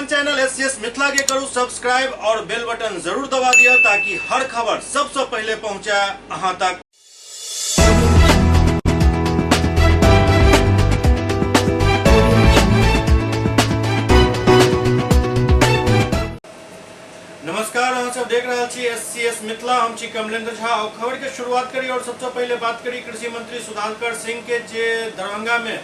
अपन channel S C S Mithila के करू सब्सक्राइब और बेल बटन जरूर दबा दिया ताकि हर खबर सबसे पहले पहुंचे अहां तक। नमस्कार, अहाँ सब देख रहल छी एस सी एस मिथिला, हम छी कमलेंद्र झा और खबर के शुरुआत करी और सबसे पहले बात करी कृषि मंत्री सुधाकर सिंह के, जे दरभंगा में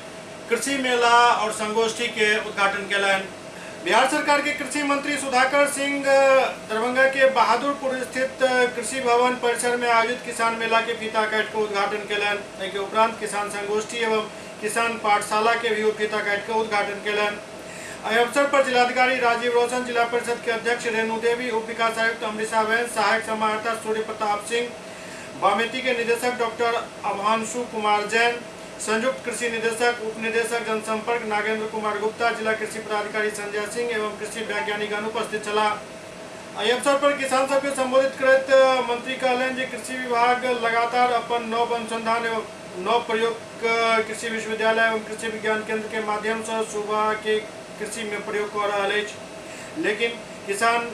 कृषि मेला और संगोष्ठी के उद्घाटन केलनि। बिहार सरकार के कृषि मंत्री सुधाकर सिंह दरभंगा के बहादुरपुर स्थित कृषि भवन परिसर में आयोजित किसान मेला के फीता काटि के उद्घाटन केलनि। एहि के उपरांत किसान संगोष्ठी एवं किसान पाठशाला के भी फीता काटि के उद्घाटन केलनि। एहि अवसर पर जिलाधिकारी राजीव रोशन, जिला परिषद के अध्यक्ष रेणु देवी, उप विकास आयुक्त अमृषा वैंस, सहायक समाहर्ता सूर्य प्रताप सिंह, बामेती के निदेशक डॉक्टर अभांशु कुमार जैन, संयुक्त कृषि निदेशक, उप निदेशक जनसंपर्क नागेंद्र कुमार गुप्ता, जिला कृषि पदाधिकारी संजय सिंह एवं कृषि वैज्ञानिक उपस्थित छलाह। एहि अवसर पर किसान सबके संबोधित करैत मंत्री कहलनि जे कृषि विभाग लगातार अपन नव अनुसंधान एवं नव प्रयोग कृषि विश्वविद्यालय एवं कृषि विज्ञान केंद्र के माध्यम से सूबा के कृषि में प्रयोग कऽ रहल अछि, लेकिन किसान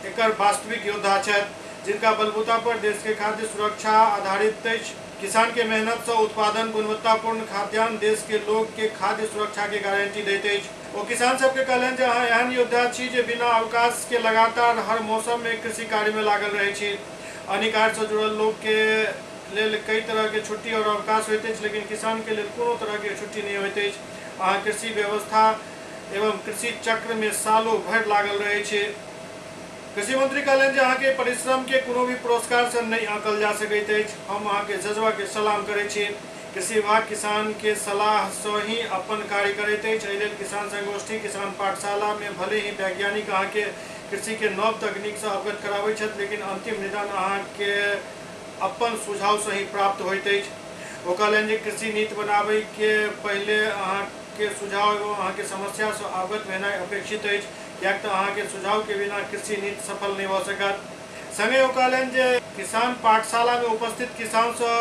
एकर वास्तविक योद्धा छथि, जिनका बलबूता पर देश के खाद्य सुरक्षा आधारित अछि। किसान के मेहनत से उत्पादन गुणवत्तापूर्ण खाद्यान्न देश के लोग के खाद्य सुरक्षा के गारंटी दैत अछि। ओ किसान सबके कहलनि जे अहाँ एहन योद्धा छी जे बिना अवकाश के लगातार हर मौसम में कृषि कार्य में लागल रहै छी। अन्य कार्य से जुड़ल लोग के लेल कई तरह के छुट्टी और अवकाश होइत अछि, लेकिन किसान के लेल कोनो तरह के छुट्टी नहीं होइत अछि। अहाँ कृषि व्यवस्था एवं कृषि चक्र में सालों भरि लागल रहै छी। कृषि मंत्री कहलनि जे अहाँके परिश्रम के कोनो भी पुरस्कार से नहीं आंकल जा सकैत अछि। हम अहाँके जज्बा के सलाम करै छी। कृषि विभाग किसान के सलाह से ही अपन कार्य करैत अछि। एहि लेल किसान संगोष्ठी, किसान पाठशाला में भले ही वैज्ञानिक अहाँके कृषि के नव तकनीक से अवगत कराबै छथि, लेकिन अंतिम निदान अहाँके अपन सुझाव से ही प्राप्त होइत अछि। ओ कहलनि जे कृषि नीति बनाबै के पहिले अहाँके सुझाव एवं अहाँके समस्या से अवगत भेनाइ अपेक्षित अछि, किएक तऽ अहाँके सुझाव के बिना कृषि नीति सफल नहि भऽ सकत। संगे ओ कहलनि जे किसान पाठशाला में उपस्थित किसान सँ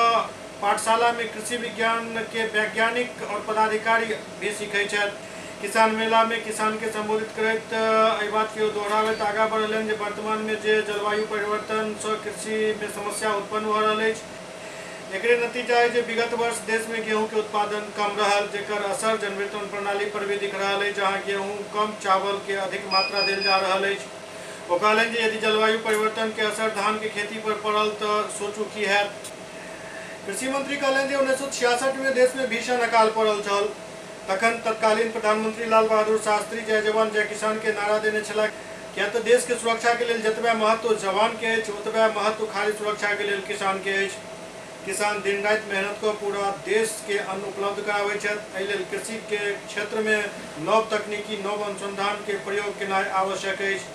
पाठशाला में कृषि विज्ञान के वैज्ञानिक और पदाधिकारी भी सीखै छथि। किसान मेला में किसान के संबोधित करैत एहि बात के ओ दोहराबैत आगाँ बढ़लनि जे वर्तमान में जे जलवायु परिवर्तन सँ कृषि में समस्या उत्पन्न भऽ रहल अछि, एकरे नतीजा अछि जे विगत वर्ष देश में गेहूं के उत्पादन कम रहल, जेकर असर जनवितरण प्रणाली पर भी दिख रहल अछि, जहां गेहूं कम चावल के अधिक मात्रा देल जा रहल अछि। ओ कहलनि जे यदि जलवायु परिवर्तन के असर धान के खेती पर पड़ल तऽ सोचू की हैत। कृषि मंत्री कहलनि जे 1966 में देश में भीषण अकाल पड़ल छल, तखन तत्कालीन प्रधानमंत्री लाल बहादुर शास्त्री जय जवान जय किसान के नारा देने छलाह, किया तऽ देश के सुरक्षा के लेल जतबे महत्व जवान के अछि, ओतबे महत्व खाद्य सुरक्षा के लेल किसान के अछि। किसान दिन राति मेहनत कऽ पूरा देश के अन्न उपलब्ध कराबै छथि। एहि लेल कृषि के क्षेत्र में नव तकनीकी, नव अनुसंधान के प्रयोग केनाइ आवश्यक अछि।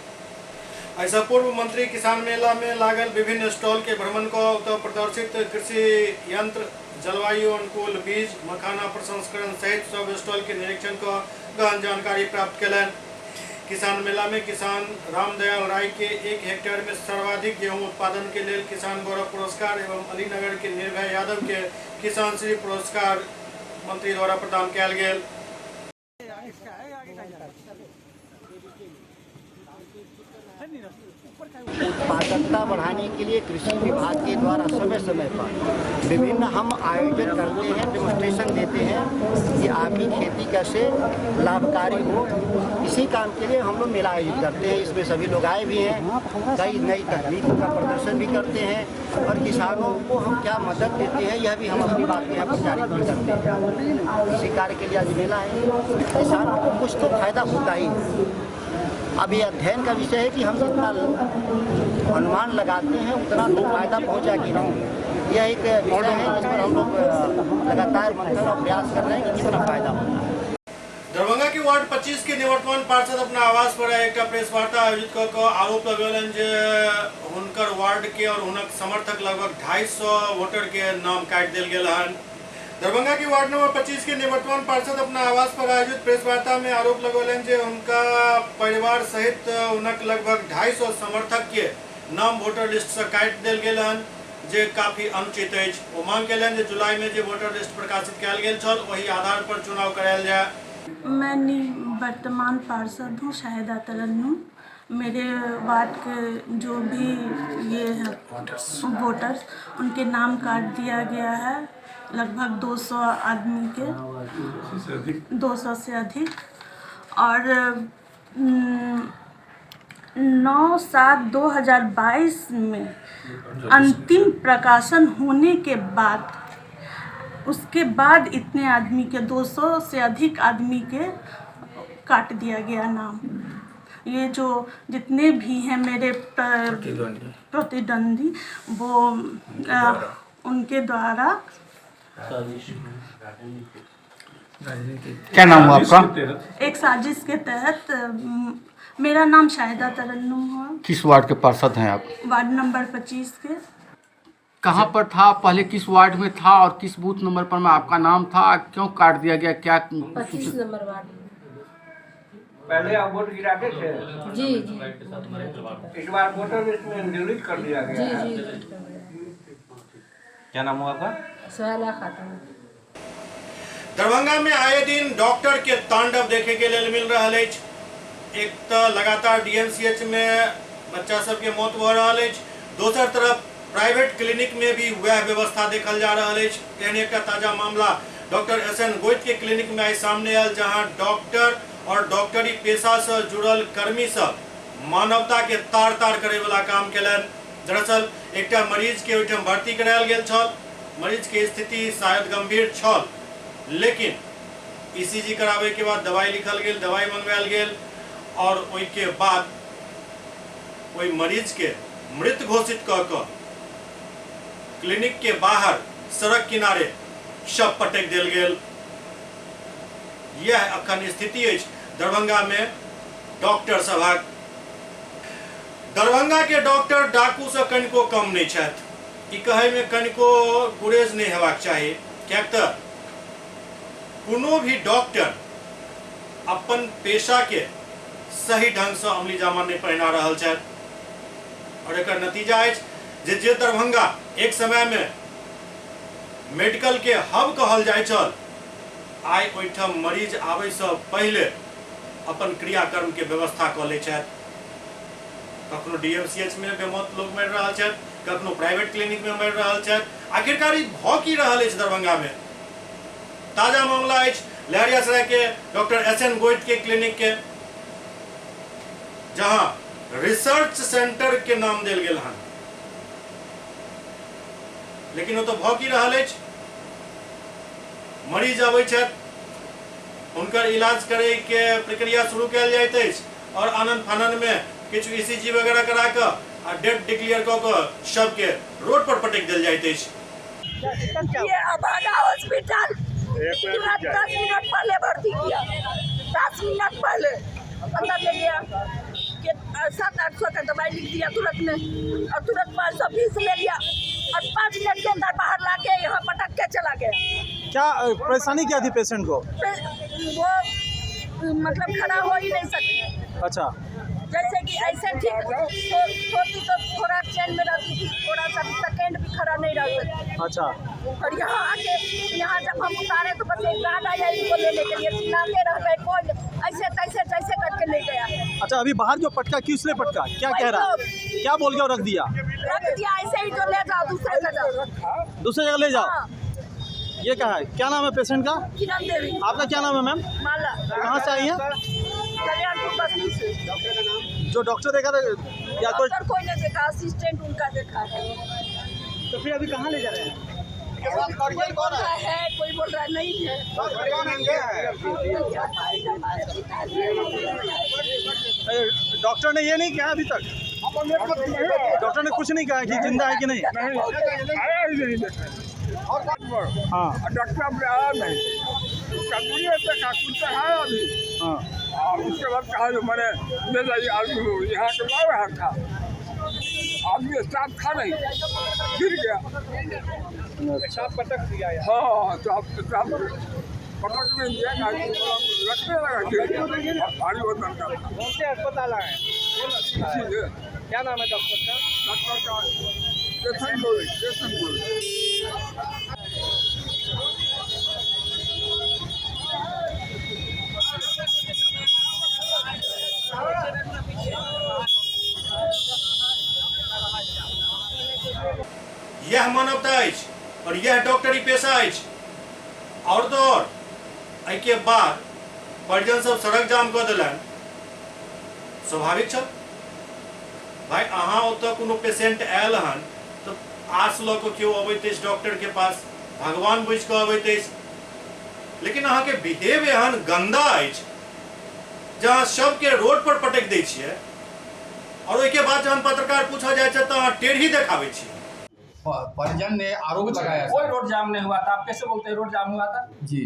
एहिसँ पूर्व मंत्री किसान मेला में लागल विभिन्न स्टॉल के भ्रमण कऽ ओतऽ प्रदर्शित कृषि यंत्र, जलवायु अनुकूल बीज, मखाना प्रसंस्करण सहित सब स्टॉल के निरीक्षण कऽ गहन जानकारी प्राप्त केलनि। किसान मेला में किसान रामदयाल राय के 1 हेक्टेयर में सर्वाधिक गेहूं उत्पादन के लेल किसान गौरव पुरस्कार एवं अलीनगर के निर्भय यादव के किसान श्री पुरस्कार मंत्री द्वारा प्रदान कयल गेल। उत्पादकता बढ़ाने के लिए कृषि विभाग के द्वारा समय समय पर विभिन्न हम आयोजन करते हैं, डेमोस्ट्रेशन देते हैं कि आपकी खेती कैसे लाभकारी हो। इसी काम के लिए हम लोग मेला आयोजित करते हैं। इसमें सभी लोग आए भी हैं, कई नई तकनीकों का प्रदर्शन भी करते हैं और किसानों को हम क्या मदद देते हैं यह भी हम अपनी बात यहाँ प्रचारित भी करते हैं। इसी कार्य के लिए आज मेला है। किसानों को कुछ तो फायदा होता ही है। अब ये अध्ययन का विषय है कि हम जितना अनुमान लगाते हैं उतना तो फायदा पहुंचा कि नहीं। यह एक विषय है जिस पर हम लोग लगातार मंथन और प्रयास कर रहे हैं कि कितना फायदा होता है। दरभंगा के वार्ड 25 के निवर्तमान पार्षद अपना आवास पर एक प्रेस वार्ता आयोजित कऽ कऽ आरोप लगौलनि जे हुनकर वार्ड के और हुनक समर्थक लगभग 250 वोटर के नाम काटि देल गेल हन। दरभंगा के वार्ड नंबर 25 के निवर्तमान पार्षद अपना आवास पर आयोजित प्रेस वार्ता में आरोप लगौलनि जे हुनका परिवार सहित हुनक लगभग 250 समर्थक के नाम वोटर लिस्ट से काटि देल गेल हन, जे काफी अनुचित अछि। ओ मांग केलनि जे जुलाई में जे वोटर लिस्ट प्रकाशित कयल गेल छल ओहि आधार पर चुनाव करायल जाय। मैं वर्तमान पार्षद हूँ शाहिदा तरन्नुम। मेरे वार्ड के जो भी ये है वोटर्स, उनके नाम काट दिया गया है, लगभग 200 आदमी के, 200 से अधिक। और 9/7/2022 में अंतिम प्रकाशन होने के बाद, उसके बाद इतने आदमी के, 200 से अधिक आदमी के काट दिया गया नाम। ये जो जितने भी हैं मेरे प्रतिद्वंदी, वो उनके द्वारा। क्या नाम हुआ आपका? एक साजिश के तहत। मेरा नाम शाहिदा तरन्नुम हुआ। किस वार्ड के पार्षद हैं आप? वार्ड नंबर 25 के। कहाँ पर था पहले, किस वार्ड में था और किस बूथ नंबर पर में आपका नाम था, क्यों काट दिया गया, क्या? 25 नंबर वार्ड में। पहले आप वोट गिराते थे? जी जी। इस बार वोटर लिस्ट में डिलीट कर दिया गया जी। है। जी, डिलीट कर दिया। क्या नाम हुआ आपका? सोहेला खातून। दरभंगा में आए दिन डॉक्टर के तांडव देखे के लेल मिल रहल अछि। एक तऽ लगातार डीएमसीएच में बच्चा सबके मौत भऽ रहल अछि, दोसर तरफ प्राइवेट क्लिनिक में भी वएह व्यवस्था देखल जा रहल अछि। एहन एकटा ताजा मामला डॉक्टर एस एन गोइत के क्लिनिक में आइ सामने आयल, जहां डॉक्टर और डॉक्टरी पेशा से जुड़ल कर्मी सब मानवता के तार तार करे वाला काम केलनि। दरअसल एकटा मरीज के ओहिठाम भर्ती करायल गेल छल। मरीज के स्थिति शायद गंभीर छल, लेकिन ईसीजी कराबे के बाद दवाई लिखल गेल, दवाई मंगवायल गेल और ओहिके बाद ओहि मरीज के मृत घोषित कऽ कऽ क्लिनिक के बाहर सड़क किनारे शव पटकि देल गेल। यह अखन स्थिति अछि दरभंगा में डॉक्टर सभक। दरभंगा के डॉक्टर डाकू से कनिको कम नहीं छथि, ई कहै में कनिको गुरेज नहीं हेबाक चाही, किएक तऽ कोनो भी डॉक्टर अपन पेशा के सही ढंग से अमली जामा नहीं पहिना रहल छथि। और एकर नतीजा अछि जे जे दरभंगा एक समय में मेडिकल के हब कहल जाइ छल, आइ ओहिठाम मरीज आबै से पहिले अपन क्रियाकर्म के व्यवस्था कऽ लै छथि। कखनो डीएमसीएच में बेमौत लोग मरि रहल छथि, कखनो प्राइवेट क्लिनिक में मरि रहल छथि। आखिरकार ई भऽ की रहल अछि दरभंगा में? ताजा मामला अछि लहरियासराय के डॉक्टर एस एन गोइत के क्लिनिक के, जहां रिसर्च सेंटर के नाम देल गेल हन, लेकिन ओतऽ भऽ की रहल अछि? मरीज अबै छथि, हुनकर इलाज करे के प्रक्रिया शुरू कयल जाइत अछि और आनन फानन में किछु ईसीजी वगैरह करा कऽ आ डेथ डिक्लेयर कऽ कऽ शव के रोड पर पटकि देल जाइत अछि। ये अभागा हॉस्पिटल तुरंत 10 मिनट पहले भर्ती किया, 10 मिनट पहले अंदर ले गया कि 700-800 का दवाई लिख दिया तुरंत में और तुरंत 500 फीस ले लिया और 5 मिनट के अंदर बाहर ला के यहाँ पटक के चला गया। क्या परेशानी क्या थी पेशेंट को? फिर वो मतलब खड़ा हो ही नहीं सकती। जैसे कि ऐसे ठीक होती तो थोड़ा चैन में रहती थी, थोड़ा सा भी सेकेंड भी खड़ा नहीं रह सकती। और यहाँ आके, यहाँ जब हम उतारे तो बस एक गार्ड आया इनको लेने के लिए। चिल्लाते रह गए, कोई ऐसे तैसे जैसे करके ले गया। अच्छा, अभी बाहर जो पटका, किस लिए पटका, क्या कह रहा है, क्या बोल के और रख दिया? रख दिया ऐसे ही, जो ले जाओ, दूसरे जगह। दूसरी जगह ले जाओ। हाँ। ये कहा है। क्या नाम है पेशेंट का? किरण देवी। आपका क्या नाम है मैम? माला। कहाँ से आई हैं? कल्याणपुर बस्ती से। जो डॉक्टर देखा था या कोई? डॉक्टर कोई नहीं देखा, असिस्टेंट उनका देखा है। तो फिर अभी कहाँ ले जा रहे हैं? कोई बोल रहा है, कोई बोल रहा है नहीं है। अरे, डॉक्टर ने ये नहीं कहा अभी तक? डॉक्टर ने कुछ नहीं कहा कि जिंदा है कि नहीं? हाँ। डॉक्टर अपने आया नहीं, कभी देखा कुछ है अभी। और उसके बाद कहा जो मैंने ले जाइए आदमी को, यहाँ के ला रहा था आदमी, स्टाफ था नहीं, गिर गया। स्टाफ पटक दिया? हाँ, तो अब स्टाफ पटक नहीं दिया, कहा कि रखने लगा, गिर गया, भारी वजन का था। कौन से अस्पताल आए? इसीलिए। क्या नाम है डॉक्टर का? डॉक्टर का चेतन गोयल, चेतन गोयल। यह मानवता अछि और यह डॉक्टरी पेशा अछि। और तो और एहिके बाद परिजन सब सड़क जाम कऽ देलनि। स्वाभाविक छल भाई, अहाँ ओतऽ कोनो पेशेंट आयल हन तऽ आस लऽ कऽ केओ अबैत अछि डॉक्टर के पास, भगवान बुझि कऽ अबैत अछि, लेकिन अहाँके बिहेव एहन गंदा अछि जे अहाँ सबके रोड पर पटकि दै छियै और ओहिके बाद जहन पत्रकार पूछऽ जाइ छथि तऽ अहाँ टेढ़ी देखाबै छियै। परिजन ने आरोप लगाया कोई रोड जाम नहीं हुआ था, आप कैसे बोलते हैं रोड जाम हुआ था? जी,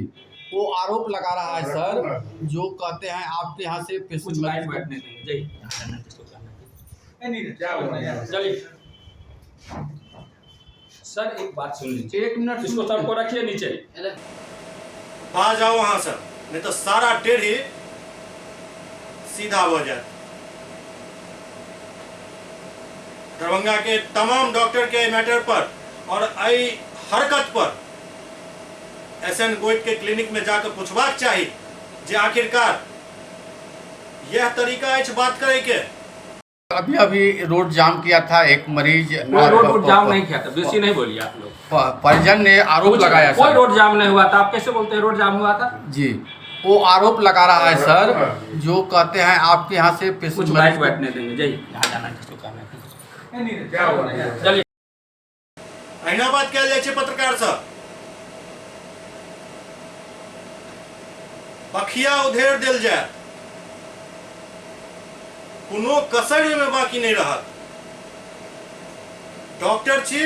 वो आरोप लगा रहा है सर, जो कहते हैं आपके यहाँ से कुछ लाइन बैठने देंगे। जाइए, चलिए सर एक बात सुन लीजिए, एक मिनट इसको सबको रखिए नीचे। आ जाओ वहां सर, नहीं तो सारा टेढ़ी सीधा हो जाए। दरभंगा के तमाम डॉक्टर के मैटर पर और एहि हरकत पर एस एन गोयत के क्लिनिक में जाकर पूछबाक चाही जे आखिरकार यह तरीका अछि बात करे के। अभी अभी रोड जाम किया था एक मरीज, कोई रोड जाम नहीं किया था, बेसी नहीं बोलिए आप लोग। परिजन ने आरोप लगाया कोई रोड जाम नहीं हुआ था, आप कैसे बोलते हैं रोड जाम हुआ था? जी, वो आरोप लगा रहा है सर, जो कहते हैं आपके यहाँ से कुछ बाइक बैठने देंगे। जाइए, यहाँ जाना है किसको कहना है। चलिए अहिना बात कयल जाइ छै पत्रकार सब, पखिया उधेड़ देल जाय, कोनो कसर में बाकी नहीं रहत। डॉक्टर छी,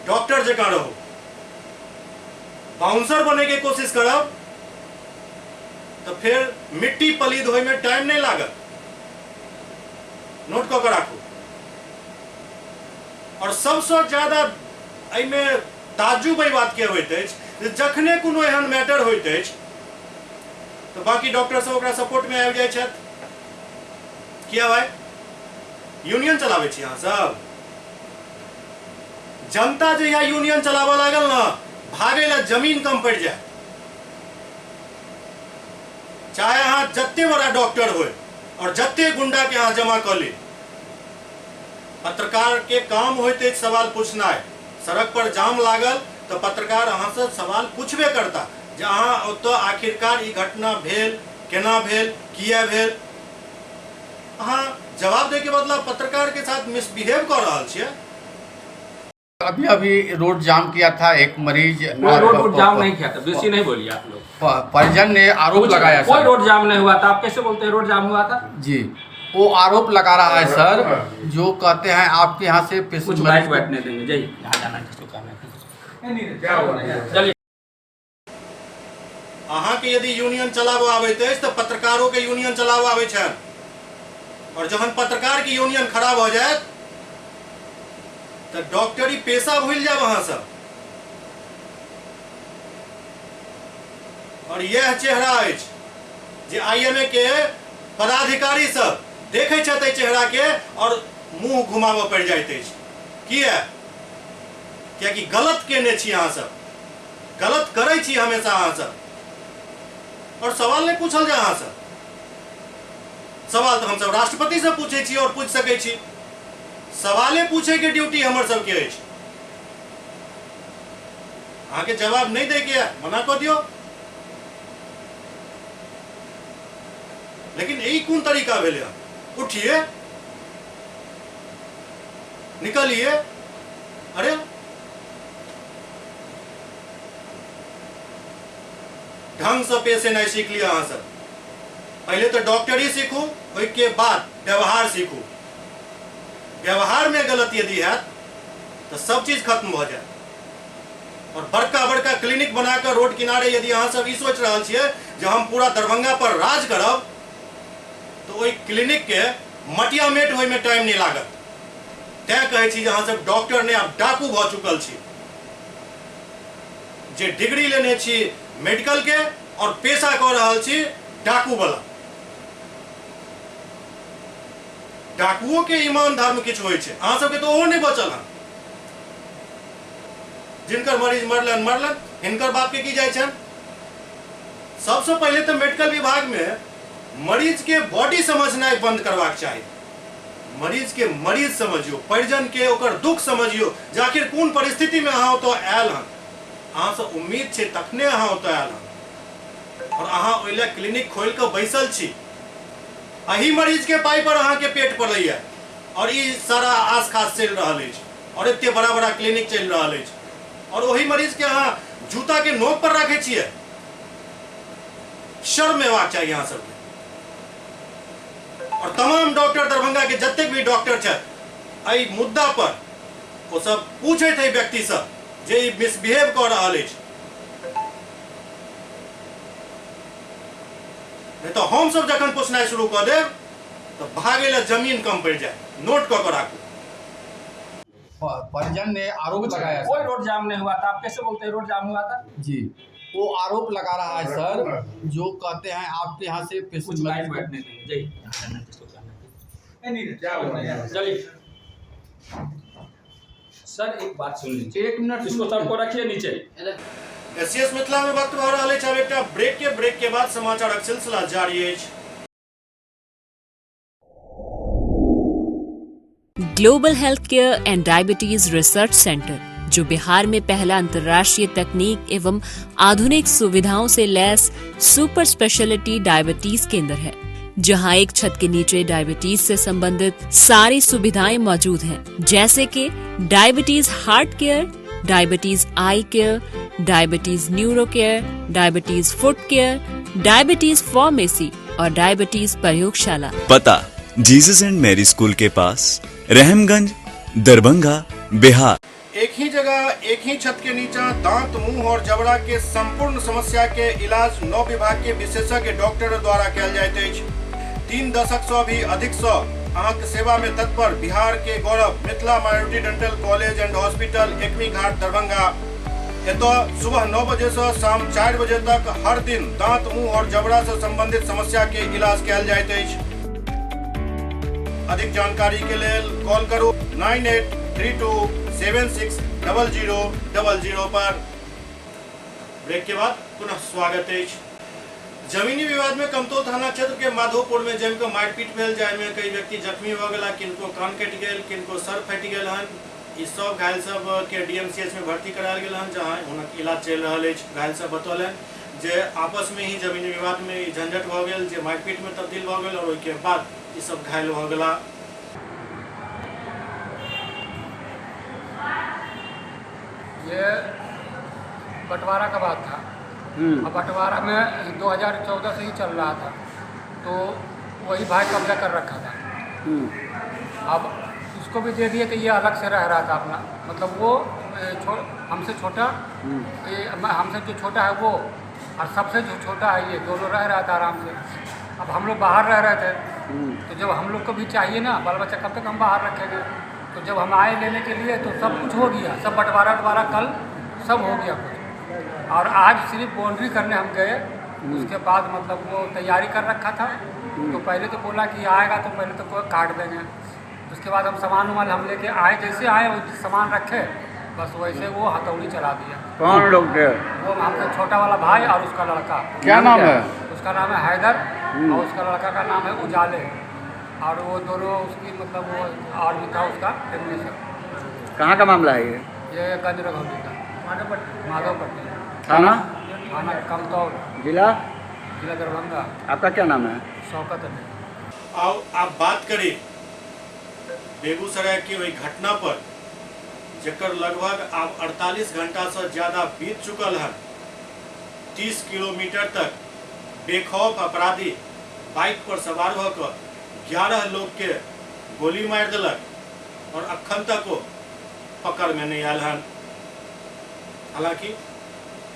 डॉक्टर जकाँ रहू, बाउंसर बने के कोशिश करब तो फिर मिट्टी पलीद होय में टाइम नहीं लागत। नोट कऽ के राखू। और सबसँ ज्यादा एहिमे ताज्जुब एहि बात के होइत अछि जे जखने कोनो एहन मैटर होइत अछि तऽ बाकी डॉक्टर सब ओकरा सपोर्ट में आबि जाइ छथि। किया भाई, यूनियन चलाबै छी अहाँ सब? जनता जहिया यूनियन चलाबऽ लागल ने, भागै लए जमीन कम पड़ि जाय। चाहे अहाँ जते बड़ा डॉक्टर होय और जते गुंडा के अहाँ जमा कऽ ली, पत्रकार के काम होइत अछि सवाल पूछनाइ। सड़क पर जाम लागल तऽ पत्रकार अहाँसँ सवाल पूछबे करता जे अहाँ ओतऽ आखिरकार ई घटना भेल, केना भेल, किया भेल। अहाँ जवाब दै के बदला पत्रकार के साथ मिसबिहेव कऽ रहल छियै। अभी अभी रोड जाम किया था एक मरीज, कोई रोड जाम नहीं किया था, बेसी नहीं बोलिए आप लोग। परिजन ने आरोप लगाया कोई रोड जाम नहीं हुआ था, आप कैसे बोलते हैं रोड जाम हुआ था? जी, वो आरोप लगा रहा है सर, जो कहते हैं आपके यहाँ से कुछ बाइक बैठने देंगे। जाइए, यहाँ जाना है किसको कहना है। चलिए अहाँ के यदि यूनियन चलाबऽ आबैत अछि तऽ पत्रकारों के यूनियन चलाबऽ आबै छनि, और जहन पत्रकार के यूनियन खराब हो जायत तऽ डॉक्टरी पेशा भूलि जायब अहाँ सब। और यह चेहरा अछि जे IMA के पदाधिकारी सब देखै छथि एहि चेहरा के और मुंह घुमाबऽ पड़ि जाइत अछि। किया? कियाकि गलत केने छी अहाँ सब, गलत करै छी हमेशा अहाँ सब, और सवाल नहीं पूछल जाय अहाँ सब। सवाल तऽ हमसब राष्ट्रपति से पूछै छी और पूछि सकै छी, सवाले पूछे के ड्यूटी हमर सबके अछि। अहाँके जवाब नहीं दै के यऽ, मना कऽ दियौ। लेकिन ई कोन तरीका भेलै हन? उठिए, निकलिए, अरे ढंग से पेश एनाइ सीख लिअ अहाँ सब। पहिले तऽ डॉक्टरी सीखू, ओहिके बाद व्यवहार सीखू। व्यवहार में गलत यदि हैत तऽ सब चीज खत्म भऽ जायत। और बड़का बड़का क्लिनिक बनाकर रोड किनारे यदि अहाँ सब ई सोच रहल छियै जे हम पूरा दरभंगा पर राज करब, तऽ ओहि क्लिनिक के मटियामेट होइमे टाइम नहि लागत। तैं कहै छी जे अहाँ सब डॉक्टर नहि, आब डाकू भऽ चुकल छी। जे डिग्री लेने छी मेडिकल के और पेशा कऽ रहल छी डाकू वाला। डाकुओं के ईमान धर्म किछु होइ छै, अहाँ सबके तऽ ओहो नहि बचल हन। जिनकर मरीज मरलन मरलन, हिनकर बाप के की जाइ छनि? सबसँ पहिले तऽ मेडिकल विभाग में मरीज के बॉडी समझनाइ बंद करबाक चाही। मरीज के मरीज समझियो, परिजन के ओकर दुख समझियो जे आखिर कोन परिस्थिति में अहाँ ओतऽ आयल हन। अहाँसँ उम्मीद छै तखने अहाँ ओतऽ आयल हन और अहाँ ओहि लए क्लिनिक खोलि कऽ बैसल छी। एही मरीज के पाइ पर अहाँके पेट पड़ैया और ई सारा आस खास चलि रहल अछि और एते बड़ा बड़ा क्लिनिक चलि रहल अछि और ओही मरीज के अहाँ जूता के नोक पर राखै छियै। शर्म हेबाक चाही अहाँ सबके। और तमाम डॉक्टर, दरभंगा के जतेक भी डॉक्टर छथि, एहि मुद्दा पर ओ सब पूछैत एहि व्यक्ति सँ जे ई मिसबिहेव कऽ रहल अछि। नहीं तो हम सब जखन पूछनाइ शुरू कऽ देब तऽ भागै लए जमीन कम पड़ि जायत। नोट कऽ कऽ राखू। परिजन ने आरोप लगाया, कोई रोड जाम नहीं हुआ था। आप कैसे बोलते हैं रोड जाम हुआ था? जी, वो आरोप लगा रहा है सर, जो कहते हैं आपके यहाँ से कुछ लाइन बैठने देंगे। चलिए सर, एक बात सुन लीजिए, एक मिनट, इसको सबको रखिए नीचे। एससीएस मिथिला में वक्त भऽ रहल अछि आब एकटा ब्रेक के। ब्रेक के बाद समाचारक सिलसिला जारी अछि। Global health care and diabetes research centre, जो बिहार में पहला अंतर्राष्ट्रीय तकनीक एवं आधुनिक सुविधाओं से लैस सुपर स्पेशलिटी डायबिटीज केंद्र है, जहां एक छत के नीचे डायबिटीज से संबंधित सारी सुविधाएं मौजूद हैं, जैसे कि diabetes heart care, diabetes eye care, diabetes neuro care, diabetes foot care, diabetes pharmacy और डायबिटीज प्रयोगशाला। पता जीसस एंड मैरी स्कूल के पास, रहमगंज, दरभंगा, बिहार। एक ही जगह एक ही छत के नीचा दांत, मुंह और जबड़ा के संपूर्ण समस्या के इलाज 9 विभाग के विशेषज्ञ डॉक्टर द्वारा कयल जाइत अछि। 3 दशक से भी अधिक से अहाँके सेवा में तत्पर बिहार के गौरव Mithila minority dental college and hospital, Ekmi Ghat, Darbhanga. एतऽ सुबह 9 बजे से शाम 4 बजे तक हर दिन दांत, मुंह और जबड़ा से संबंधित समस्या के इलाज कयल जाइत अछि। अधिक जानकारी के लेल कॉल करू 983276 0000 पर। ब्रेक के बाद पुनः स्वागत अछि। जमीनी विवाद में कमतौल थाना क्षेत्र के माधोपुर में जमि कऽ मारिपीट भेल, जाहिमे कई व्यक्ति जख्मी भऽ गेला, किनको कान कटि गेल, किनको सर फाटि गेल हन। ई सब घायल सब के डीएमसीएच में भर्ती करायल गेल हन, जहां हुनक इलाज चलि रहल अछि। घायल सब बतौलनि जे आपस में ही जमीनी विवाद में ई झंझट भऽ गेल, जे मारिपीट में तब्दील भऽ गेल और ओहिके बाद ई सब घायल भऽ गेला। ये बंटवारा का बात था। अब बंटवारा में 2014 से ही चल रहा था, तो वही भाई कब्जा कर रखा था। अब उसको भी दे दिए तो ये अलग से रह रहा था अपना, मतलब वो हमसे छोटा, ये हमसे जो छोटा है वो और सबसे जो छोटा है ये दोनों रह रहा था आराम से। अब हम लोग बाहर रह रहे थे, तो जब हम लोग को भी चाहिए ना बाल बच्चा, कब तक हम बाहर रखेंगे। तो जब हम आए लेने के लिए तो सब कुछ हो गया, सब बंटवारा वटवारा कल सब हो गया कुछ, और आज सिर्फ बाउंड्री करने हम गए। उसके बाद मतलब वो तैयारी कर रखा था, तो पहले तो बोला कि आएगा तो पहले तो कोई काट देंगे। उसके बाद हम सामान वामान हम लेके आए, जैसे आए वो सामान रखे बस वैसे वो हथौड़ी चला दिया। कौन लोग थे? वो हमसे छोटा वाला भाई और उसका लड़का। क्या नाम है? उसका नाम है हैदर और उसका लड़का का नाम है उजाले, और वो दोनों उसकी मतलब वो और भी था उसका फैमिली से। कहाँ का मामला है ये? ये गंज रघौली का, माधवपट्टी। थाना? थाना कमतौल, जिला? जिला दरभंगा। आपका क्या नाम है? शौकत अली। आओ आप बात करी बेगूसराय की ओहि घटना पर जकर लगभग आब 48 घंटा से ज्यादा बीत चुकल है। 30 किलोमीटर तक बेखौफ अपराधी बाइक पर सवार होकर 11 लोग के गोली मार दिलक और अखन तक वो पकड़ में नहीं आयल हन। हालांकि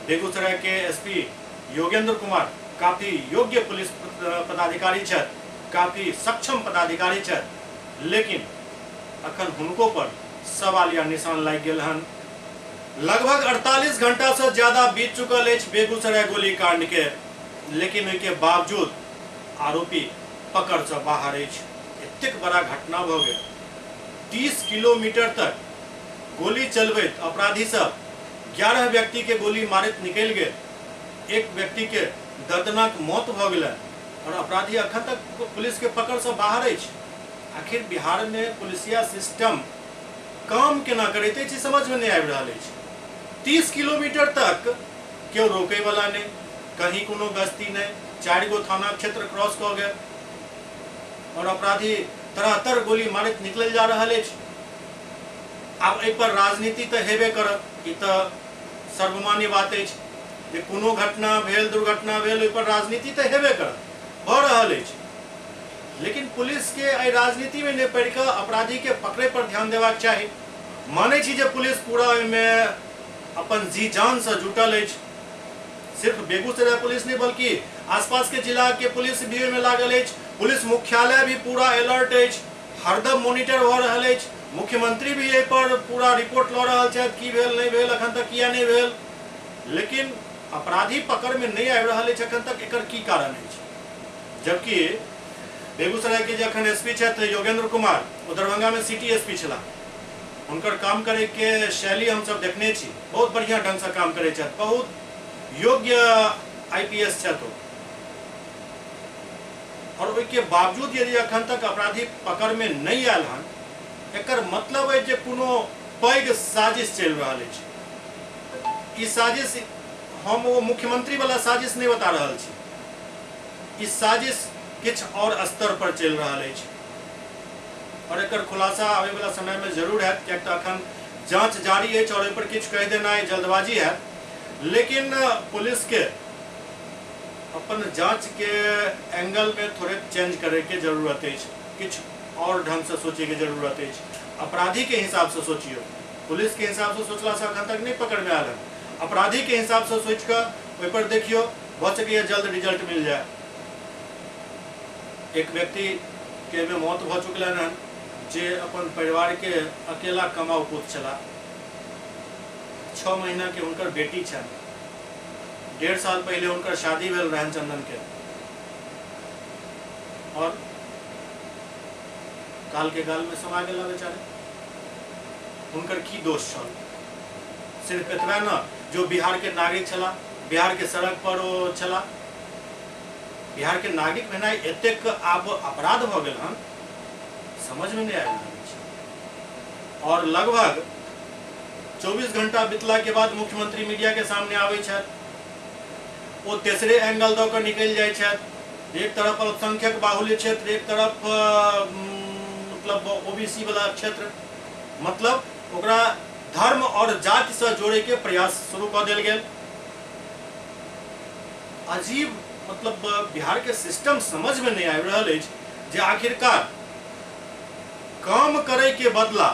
बेगूसराय के एसपी योगेंद्र कुमार काफी योग्य पुलिस पदाधिकारी छथि, काफी सक्षम पदाधिकारी छथि, लेकिन अखन हुनको पर सवालिया निशान लागि गेल हन। लगभग 48 घंटा से ज्यादा बीत चुकल अछि बेगूसराय गोलीकांड के, लेकिन ओहिके बावजूद आरोपी पकड़ से बाहर अछि। एतेक बड़ा घटना भ गेल, 30 किलोमीटर तक गोली चलबैत अपराधी सब 11 व्यक्ति के गोली मारैत निकलि गेल, एक व्यक्ति के दर्दनाक मौत भ गेल और अपराधी अखन तक पुलिस के पकड़ से बाहर अछि। आखिर बिहार में पुलिसिया सिस्टम काम केना करैत अछि समझ में नहीं आबि रहल अछि। 30 किलोमीटर तक केओ रोके वाला नहीं, कहीं कोनो गश्ती नहीं, 4 गो थाना क्षेत्र क्रॉस कऽ गेल और अपराधी तरह तरह गोली मारैत निकलल जा रहल अछि। आब एहि पर राजनीति तऽ हेबे करत, ई तऽ सर्वमान्य बात अछि जे कोनो घटना भेल, दुर्घटना भेल, ओहि पर राजनीति तऽ हेबे करत, भऽ रहल अछि। लेकिन पुलिस के एहि राजनीति में नहीं पड़ि कऽ अपराधी के पकड़े पर ध्यान देबाक चाही। मानै छी जे पुलिस पूरा ओहिमे अपन जी जान से जुटल अछि, सिर्फ बेगूसराय पुलिस नहीं बल्कि आसपास के जिला के पुलिस भी ओहिमे लागल अछि। पुलिस मुख्यालय भी पूरा अलर्ट अछि, हरदम मॉनिटर भऽ रहल अछि। मुख्यमंत्री भी एहि पर पूरा रिपोर्ट लऽ रहल छथि, की भेल नहीं भेल, अखन तक किया नहीं भेल। लेकिन अपराधी पकड़ में नहीं आबि रहल अछि अखन तक, एकर की कारण अछि? जबकि बेगूसराय के जे अखन एसपी छथि योगेंद्र कुमार, ओ दरभंगा में सिटी एसपी छलाह। हुनकर काम करे के शैली हमसब देखने छी, बहुत बढ़िया ढंग से काम करे छथि, बहुत योग्य आईपीएस छथि। और ओहिके बावजूद यदि अखन तक अपराधी पकड़ में नहीं आयल हन, एकर मतलब है जे कोनो पैघ साजिश चलि रहल अछि। ई साजिश हम ओ मुख्यमंत्री वाला साजिश नहीं बता रहल छी, ई साजिश किछु और स्तर पर चलि रहल अछि और एकर खुलासा आबै वाला समय में जरूर हैत, किएक तऽ अखन जांच जारी अछि और एहि पर किछु कहि देनाइ जल्दबाजी हैत। लेकिन पुलिस के अपन जांच के एंगल में थोड़े चेंज करे के जरूरत अछि, किछु और ढंग से सोचे के जरूरत अछि। अपराधी के हिसाब से सोचियो, पुलिस के हिसाब से सोचला से अखन तक नहीं पकड़ में आयल हन। अपराधी के हिसाब से सोचि कऽ ओहि पर देखियो, भऽ सकैए जल्द रिजल्ट मिल जाए। एक व्यक्ति के एहिमे मौत भऽ चुकलनि हन, जे अपन परिवार के अकेला कमाउ पुत छलाह। 6 महीना के हुनकर बेटी छनि, 1.5 साल पहले हुनकर शादी भेल रहनि चंदन के, और काल के गाल में समा गेला बेचारे। हुनकर की दोष छल? सिर्फ एतबे न जो बिहार के नागरिक छला, बिहार के सड़क पर ओ छला। बिहार के नागरिक भेनाइ एतेक आब अपराध भऽ गेल हन, समझ में नहीं आबि रहल अछि। और लगभग 24 घंटा बितला के बाद मुख्यमंत्री मीडिया के सामने आबै छथि, ओ तेसरे एंगल दऽ कऽ निकलि जाइ छथि। एक तरफ अल्पसंख्यक बाहुल्य क्षेत्र, एक तरफ मतलब ओबीसी वाला क्षेत्र, मतलब ओकरा धर्म और जाति से जोड़े के प्रयास शुरू कऽ देल गेल। अजीब मतलब बिहार के सिस्टम समझ में नहीं आबि रहल अछि जे आखिरकार काम करे के बदला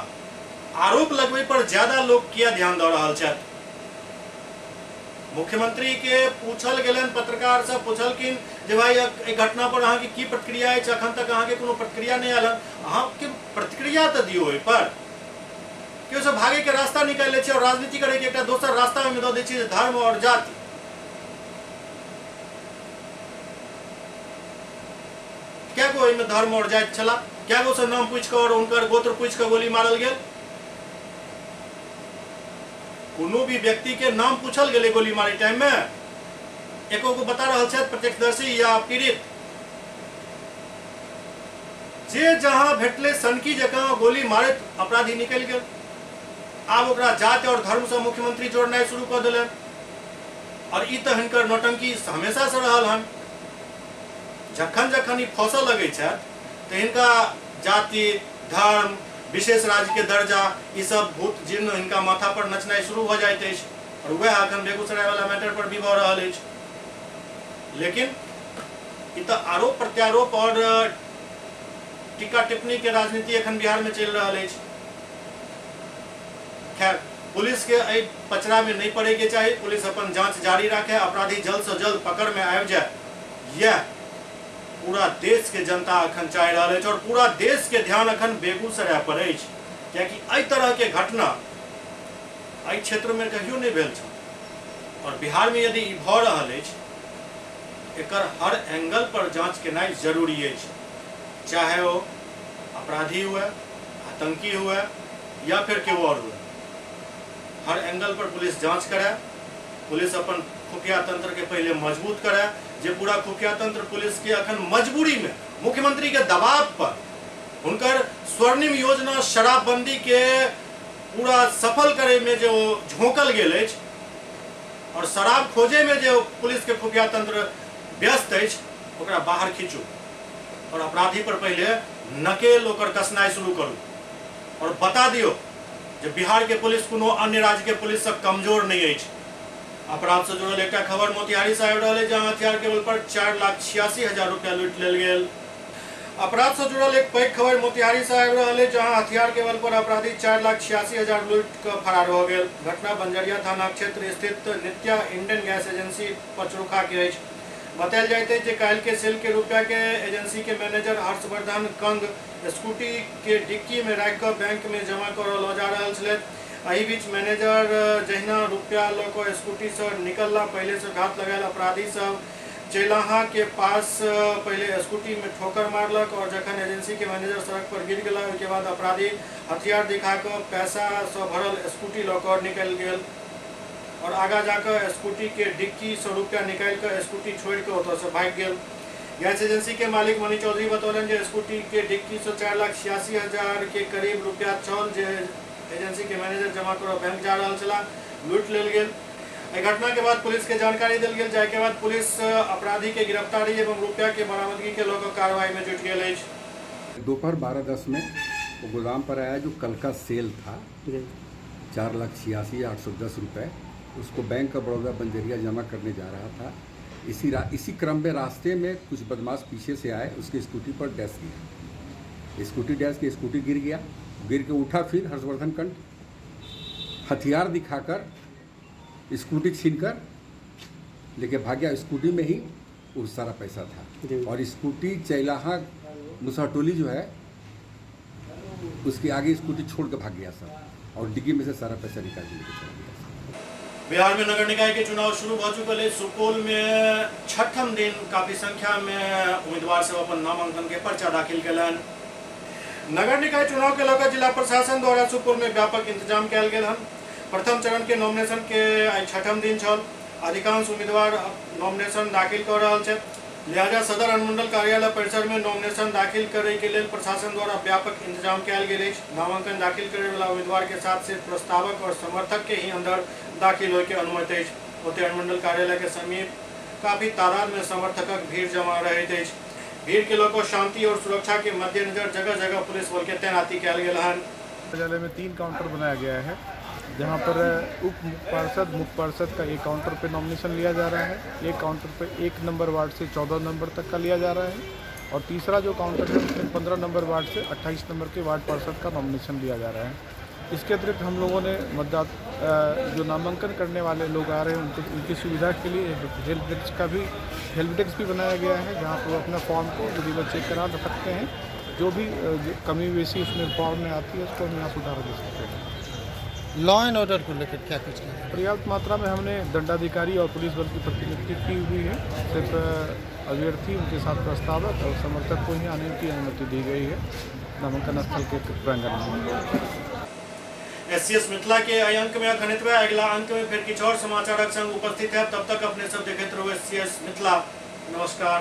आरोप लगबै पर ज्यादा लोग किया ध्यान दऽ रहल छथि। मुख्यमंत्री के पूछल गेलनि, पत्रकार सब पूछलखिन जे भाई एहि घटना पर अहाँके की प्रतिक्रिया अछि, अखन तक अहाँके कोनो प्रतिक्रिया नहि आयल हन, अहाँके प्रतिक्रिया तऽ दियौ ओहि पर। केओ सब भागे के रास्ता निकालि लै छै और राजनीति करे के एकटा दोसर रास्ता ओहिमे दऽ दै छै जे धर्म और जाति। कए गो एहिमे धर्म और जाति छला, कए गो से नाम पूछि कऽ और हुनकर गोत्र पूछि कऽ गोली मारल गेल? कोनो भी व्यक्ति के नाम पूछल गेलै गोली मारे टाइम में? एको गो बता रहल छथि प्रत्यक्षदर्शी या पीड़ित? जे जहां भेटलै सनकी जकाँ गोली मारैत अपराधी निकलि गेल। आब ओकरा जाति और धर्म से मुख्यमंत्री जोड़नाइ शुरू कऽ देलनि और ई तऽ हिनकर नौटंकी हमेशा से रहल हन। जखन जखन ई फंसऽ लगै छथि तऽ हिनका जाति, धर्म, विशेष राज्य के दर्जा, ई सब भूत जिन्न हिनका माथा पर नचनाइ शुरू भऽ जाइत अछि और वएह अखन बेगूसराय वाला मैटर पर भी भऽ रहल अछि। लेकिन ई तऽ आरोप प्रत्यारोप और टीका टिप्पणी के राजनीति अखन बिहार में चलि रहल अछि। खैर, पुलिस के एहि पचड़ा में नहीं पड़े के चाही, पुलिस अपन जांच जारी राखे, अपराधी जल्द से जल्द पकड़ में आबि जाए, यह पूरा देश के जनता अखन चाहि रहल अछि और पूरा देश के ध्यान अखन बेगूसराय पर अछि, कियाकि एहि तरह के घटना एहि क्षेत्र में कहियो नहीं भेल छल और बिहार में यदि ई भऽ रहल अछि, एकर हर एंगल पर जांच केनाइ जरूरी अछि, चाहे ओ अपराधी हुए, आतंकी हुए या फिर केओ और हुए। हर एंगल पर पुलिस जांच करे, पुलिस अपन खुफिया तंत्र के पहले मजबूत करे, जे पूरा खुफिया तंत्र पुलिस के अखन मजबूरी में मुख्यमंत्री के दबाव पर हुनकर स्वर्णिम योजना शराबबंदी के पूरा सफल करे में जे ओ झोंकल गेल अछि और शराब खोजे में जे पुलिस के खुफिया तंत्र व्यस्त अछि, ओकरा बाहर खींचू और अपराधी पर पहले नकेल ओकर कसनाइ शुरू करू और बता दियो जे बिहार के पुलिस कोनो अन्य राज्य के पुलिस से कमजोर नहीं अछि। अपराध से जुड़ल एकटा खबर मोतिहारी से आबि रहल अछि, जहां हथियार के बल पर 4,86,000 रुपया लूटि लेल गेल। अपराध से जुड़ल एक पैघ खबर मोतिहारी से आबि रहल अछि, जहां हथियार के बल पर अपराधी 4,86,000 लूटि कऽ फरार भऽ गेल। घटना बंजरिया थाना क्षेत्र स्थित नित्या इंडियन गैस एजेंसी पचरुखा के अछि। बतायल जाइत अछि जे काल्हि के सेल के रुपया के एजेंसी के मैनेजर हर्षवर्धन कंग स्कूटी के डिक्की में राखि कऽ बैंक में जमा करऽ लऽ जा रहल छलथि। एहि बीच मैनेजर जहिना रुपया लऽ कऽ स्कूटी से निकलला, पहले से घात लगायल अपराधी सब चेलाहा के पास पहले स्कूटी में ठोकर मारलक और जखन एजेंसी के मैनेजर सड़क पर गिर गेला, ओहिके बाद अपराधी हथियार दिखा कऽ पैसा से भरल स्कूटी लऽ कऽ निकलि गेल और आगा जाकर स्कूटी के डिक्की से रुपया निकालि कऽ स्कूटी छोड़ि कऽ ओतऽ से भागि गेल। गैस एजेंसी के मालिक मणि चौधरी बतौलनि जे स्कूटी के डिक्की से 4,86,000 के करीब रुपया छल, जे एजेंसी के मैनेजर जमा करऽ बैंक जा रहल छलाह, लूटि लेल गेल। एहि घटना के बाद पुलिस के जानकारी देल गेल, जाहि के बाद पुलिस अपराधी के गिरफ्तारी एवं रुपया के बरामदगी के लऽ कऽ कार्रवाई में जुटि गेल अछि। दोपहर 12:10 में वो गोदाम पर आया, जो कल का सेल था 4,86,810 रुपये, उसको बैंक का बड़ौदा बंजरिया जमा करने जा रहा था। इसी क्रम में रास्ते में कुछ बदमाश पीछे से आए, उसकी स्कूटी पर डैश किया, स्कूटी डैश की स्कूटी गिर गया, गिर के उठा, फिर हर्षवर्धन कंठ हथियार दिखाकर स्कूटी छीनकर लेके भाग गया। स्कूटी में ही वो सारा पैसा था और स्कूटी चैलाहा मुसहटोली जो है उसके आगे स्कूटी छोड़ के भाग गया सब और डिग्गी में से सारा पैसा निकाल के लेके चला गया। बिहार में नगर निकाय के चुनाव शुरू भ चुकल अछि। सुपौल में छठम दिन काफी संख्या में उम्मीदवार सब अपन नामांकन के पर्चा दाखिल कयलनि। नगर निकाय चुनाव के लऽ जिला प्रशासन द्वारा सुपौल में व्यापक इंतजाम कयल गेल हन। प्रथम चरण के नॉमिनेशन के आइ छठम दिन छल। अधिकांश उम्मीदवार नॉमिनेशन दाखिल कऽ रहल छथि। लिहाजा सदर अनुमंडल कार्यालय परिसर में नॉमिनेशन दाखिल करे के लेल प्रशासन द्वारा व्यापक इंतजाम कयल गेल अछि। नामांकन दाखिल करे वाला उम्मीदवार के साथ सिर्फ प्रस्तावक और समर्थक के ही अंदर दाखिल होय के अनुमति अछि। ओतहि अनुमंडल कार्यालय के समीप काफी तादाद में समर्थकक भीड़ जमा रहैत अछि। भीड़ के लऽ शांति और सुरक्षा के मद्देनजर जगह जगह पुलिस बल के तैनाती कयल गेल हन। कार्यालय में 3 काउंटर बनाया गया है, जहां पर उप पार्षद मुख्य पार्षद का एक काउंटर पे नॉमिनेशन लिया जा रहा है, एक काउंटर पे 1 नंबर वार्ड से 14 नंबर तक का लिया जा रहा है और तीसरा जो काउंटर है उसमें 15 नंबर वार्ड से 28 नंबर के वार्ड पार्षद का नॉमिनेशन लिया जा रहा है। इसके अतिरिक्त हम लोगों ने मतदाता जो नामांकन करने वाले लोग आ रहे हैं उनको उनकी सुविधा के लिए हेल्प डेस्क भी बनाया गया है, जहाँ पर वो अपना फॉर्म को विधिवत चेक करा सकते हैं। जो भी कमी बेशी उसमें फॉर्म में आती है उसको हम यहाँ सुधार दे सकते हैं। लॉ एंड ऑर्डर को लेकर क्या कुछ किया? पर्याप्त मात्रा में हमने दंडाधिकारी और पुलिस बल की प्रतिनियुक्ति की हुई है। सिर्फ अभ्यर्थी, उनके साथ प्रस्तावक और समर्थक को ही आने की अनुमति दी गई है नामांकन स्थल के प्रांगण में। एससीएस मिथिला के एहि अंक में अखन एतबे। अगिला अंक में फिर किछु और समाचारक संग उपस्थित है। तब तक अपने सब देखैत रहू एससीएस मिथिला। नमस्कार।